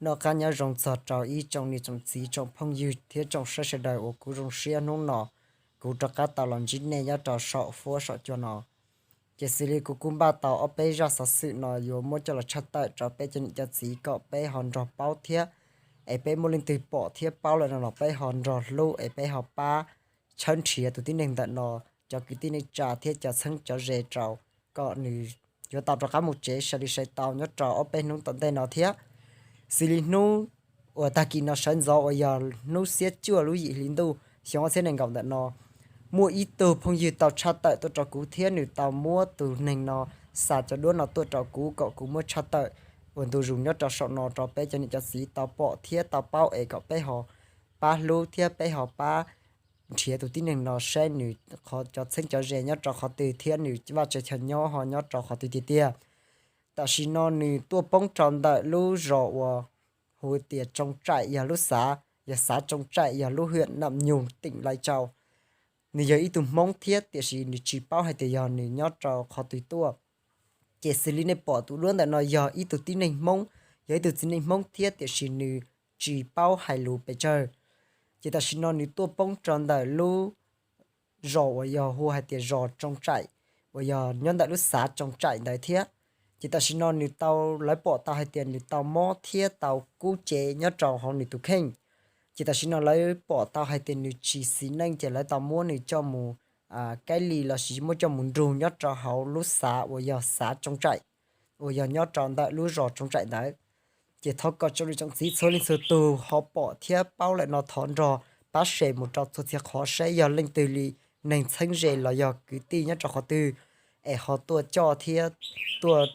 Noj qab nyob zoo txog rau ib tsoom niam tsoom txiv tsoom phooj ywg thiab tsoom saib sawv daws uas kuv zoo siab hnub no kuv rov qab tau los ntsib nej nyob rau saum fuab saum cua no. Ces xws li kuv kuj npaj tau ob peb zaj xov xwm no yuav muab coj los tshaj tawm rau peb cov niam cov txiv kom peb ho nrog paub thiab, es peb muaj leej twg pom thiab paub lawm no los peb ho nrog hlub es peb ho pab tshawb nrhiav tus tib neeg ntawm no, cov kwv tij neej tsa thiab cov txheeb cov ze rau, kom nws yuav tau rov qab mus tsev sai li sai tau nyob rau ob peb hnub tom ntej no thiab. Xws li hnub uas tag kis no sawv ntxov uas yog hnub xiab cuaj lub yim hli ntuj xyoo ob txhiab nees nkaum ntawm no, muaj ib tug phooj ywg tau tshaj tawm tuaj rau kuv thiab nws tau muab tus neeg no xa cov duab no tuaj rau kuv kom kuv muab tshaj tawm ua ntu zus nyob rau saum no rau peb cov niam cov txiv tau pom thiab tau paub es kom peb ho pab hlub thiab peb ho pab nrhiav tus tib neeg no saib nws cov txheeb cov ze nyob rau qhov twg thiab nws vaj tse chaw nyob ho nyob rau qhov twg tiag tiag. Tam sim no nws tuaj poob rau ntawm lub zos uas hu tias Tsoo Tsaim yog lub xav, yog xav Tsoo Tsaim yog lub hiam Nam Nyug teem Lais Tsau. Nws yog ib tug Hmoob thiab tiam sis nws tsis paub hais tias yog nws nyob rau qhov twg tuaj. Ces xws li nej pom tus duab ntawm no yog ib tug tib neeg Hmoob, yog ib tug txiv neej Hmoob thiab tiam sis nws tsis paub hais lus pes tsawg. Ces tam sim no nws tuaj poob rau ntawm lub zos uas yog hu hais tias zos Tsoo Tsaim, uas yog nyob ntawm lub xav Tsoo Tsaim ntawd thiab. Ces tam sim no nws tau, lawv pom tau hais tias nws tau mob thiab tau kub cev nyob rau hauv nws tus kheej. Ces tam sim no lawv pom tau hais tias nws tsis xis neej ces lawv tau muab nws coj mus kaib li lossis muab coj mus nrug nyob rau hauv lub xav uas yog xav Tsoo Tsaim, uas yog nyob rau ntawm lub zos Tsoo Tsaim ntawd. Ces thov kom tsoom niam tsoom txiv txhua leej txhua tus ho pom thiab paub lawm no thov nrog pab share mus rau txhua txhia qhov saib yog leej twg li neeg txheeb ze los yog kwv tij nyob rau qhov twg es ho tuaj coj thiab tuaj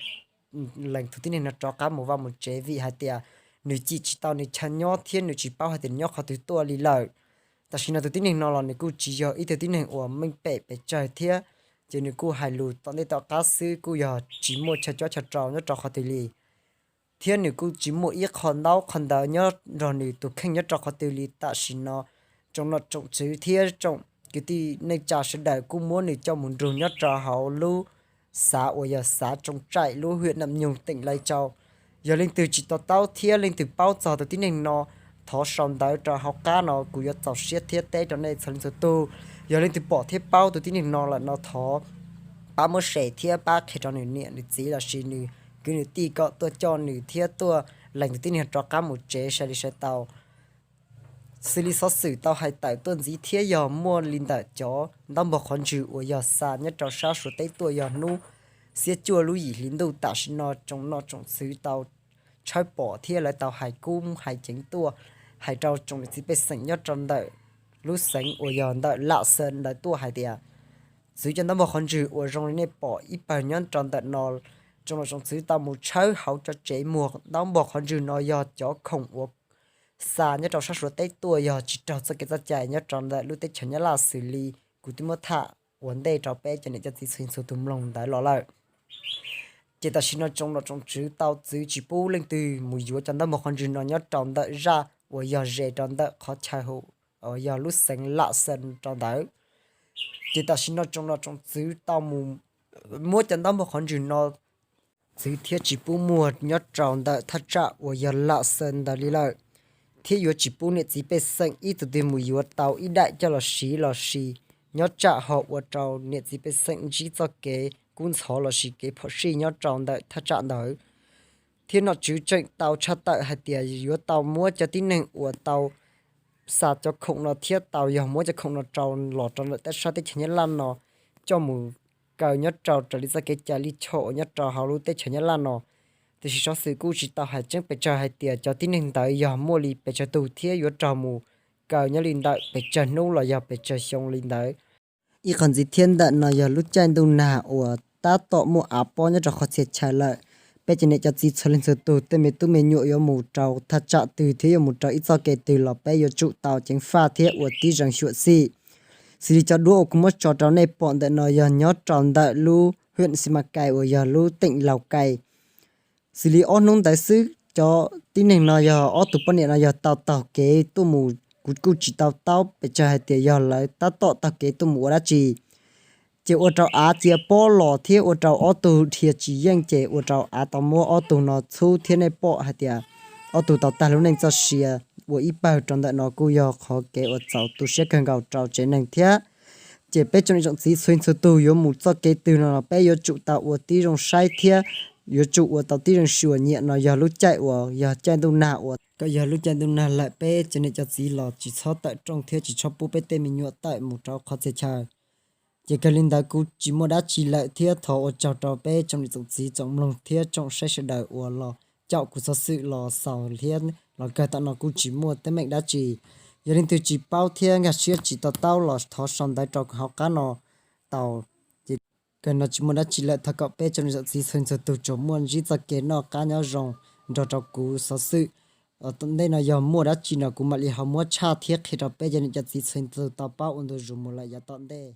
lees tus tib neeg no rov qab mus vaj mus tsev vim hais tias nws cim tsis tau nws chaw nyob thiab nws tsis paub hais tias nws nyob qhov twg tuaj li lawm. Tam sim no tus tib neeg no los nws kuj tsis yog ib tug tib neeg uas meej pem pes tsawg thiab, ces nws kuj hais lus tom ntej tom qab xwb kuj yog tsis muaj chaw cob chaw rau nyob rau qhov twg li. Thiab nws kuj tsis muaj ib qho ntaub qho ntawv nyob nrog nws tus kheej nyob rau qhov twg li. Tam sim no tsoom nom tsoom tswv thiab tsoom kwv tij neej tsa sawv daws kuj muab nws coj mus nrug nyob rau hauv lub xav uas yog xav Tsoo Tsaim lub hiam Nam Nyug teem Lais Tsau. Yog leej twg tsis to taub thiab leej twg paub txog tus tib neeg no, thov sau ntawv rau hauv qab no kuv yuav txaus siab thiab teb rau nej txhua leej txhua tus. Yog leej twg pom thiab paub tus tib neeg no lawm no thov pab muab share thiab pab qhia rau nws niam nws txiv lossis nws kwv nws tij kom tuaj coj nws thiab tuaj lees tus tib neeg rov qab mus tsev sai li sai tau. Xws li xov xwm tau hais tawm tuaj ntxiv thiab yog muaj li ntawm cov ntaub npog qhov ntswg uas yog xa nyob rau sab Suav teb tuaj yog hnub xiab cuaj lub yim hli ntuj. Tam sim no tsoom nom tsoom tswv tau tshawb pom thiab lawv tau hais kub hais ceev tuaj hais rau tsoom niam txiv pej xeem nyob rau ntawm lub xeev uas yog ntawm Lam Xees ntawd tuaj hais tias txwv cov ntaub npog qhov ntswg uas zoo li nej pom ib pawg nyob rau ntawm no, tsoom nom tsoom tswv tau mus tshawb hauv cov tsev muag ntaub npog qhov ntswg no yog cov khoom uas xa nyob rau sab Suav teb tuaj yog tsis raug txoj kev txoj cai nyob rau ntawm lub teb chaws Nyab Laj xws li kuv twb muab tham ua ntej rau peb cov niam cov txiv txhua txhua tus mloog ntawd los lawm. Ces tam sim no tsoom nom tsoom tswv tau txwv tsis pub leej twg mus yuav cov ntaub npog qhov ntswg no nyob rau ntawm zaj uas yog ze rau ntawm qhov chaw uas yog lub xeev Lam Xees rau ntawd. Ces tam sim no tsoom nom tsoom tswv tau mus muab cov ntaub npog qhov ntswg no txwv thiab tsis pub muag nyob rau ntawm thaj tsam uas yog Lam Xees ntawd li lawm, thiab yuav tsis pub niam txiv pej xeem ib tug twg mus yuav tau ib daim coj los siv lossis nyob tsam ho ua rau niam txiv pej xeem ntsib txoj kev kub ntxhov lossis kev phom sij nyob rau ntawm thaj tsam ntawd. Thiab nom tswv tseem tau tshaj tawm hais tias yuav tau muab cov tib neeg uas tau xa cov khoom no thiab tau yog muab cov khoom no rau los rau ntawm sab teb chaws Nyab Laj no coj mus kaw nyob rau raws li txoj kev cai lij choj uas nyob rau hauv lub teb chaws Nyab Laj no. Tiam sis xov xwm kuj tsis tau hais tseeb pes tsawg hais tias cov tib neeg ntawd yog muaj li pes tsawg tug thiab yuav raug mus kaw nyob li ntawm pes tsawg hnub los yog pes tsawg xyoo li ntawd. Ib qho ntxiv thiab ntawm no yog lub caij ntuj nag uas tab tom muaj av pob nyob rau qhov txhia chaw lawm. Peb cov niam cov txiv txhua leej txhua tus tej me tub me nyuam yuav mus rau thaj tsam twg thiab yuav mus rau ib txoj kev twg los peb yuav tsum tau ceev faj thiab ua tib zoo xyuam xim. Xws li cov duab uas kuv muab tso rau nej pom ntawm no yog nyob rau ntawm lub huyện Simacai uas yog lub teem Laus Kai. Xws li ob hnub ntawd xwb cov tib neeg no yog ob tug poj niam no yog tau taug kev tuaj mus, kuv kuj tsis tau taub pes tsawg hais tias yog lawv tab tom taug kev tuaj mus ua dab tsi. Ces ua rau av cia pob los thiab ua rau ob tug dhia tsis yeej ces ua rau av tau muab ob tug no txhub thiab nej pom hais tias ob tug tau tag lub neej txoj sia ua ib pawg rau ntawm no kuj yog qhov kev uas txaus tu siab kawg nkaus rau tsev neeg thiab. Ces peb tsoom niam tsoom txiv txhua txhua tug yuav mus txoj kev twg no los peb yuav tsum tau ua tib zoo saib thiab yuav tsum ua tau tib zoo xyuas nyiam no yog lub caij uas yog caij ntuj nag uas kom yog lub caij ntuj nag lawm peb cov niam cov txiv los tsis txhob tawm rooj thiab tsis txhob pub peb tej me nyuam tawm mus rau qhov txhia chaw. Ces kawg li ntawd kuv tsis muaj dab tsi lawm thiab thov ua tsaug rau peb tsoom niam tsoom txiv tsoom mloog thiab tsoom saib sawv daws uas los caum kuv xov xwm los xaus thiab los kawg tam no kuj tsis muaj teeb meem dab tsi. Yog leej twg tsis paub thiab nkag siab tsis to taub los thov sau ntawv rau hauv qab no tau. Ces kawg no tsis muaj dab tsi lawm, thov kom peb tsoom niam tsoom txiv txhua txhua tug tsuas muaj ntsib txoj kev noj qab nyob zoo nrog rau kuv xov xwm. Tom ntej no yog muaj dab tsi no kuv mam li ho muab tshaj thiab qhia rau peb cov niam cov txiv txhua txhua tug tau paub ua ntu zus mus lawm yav tom ntej.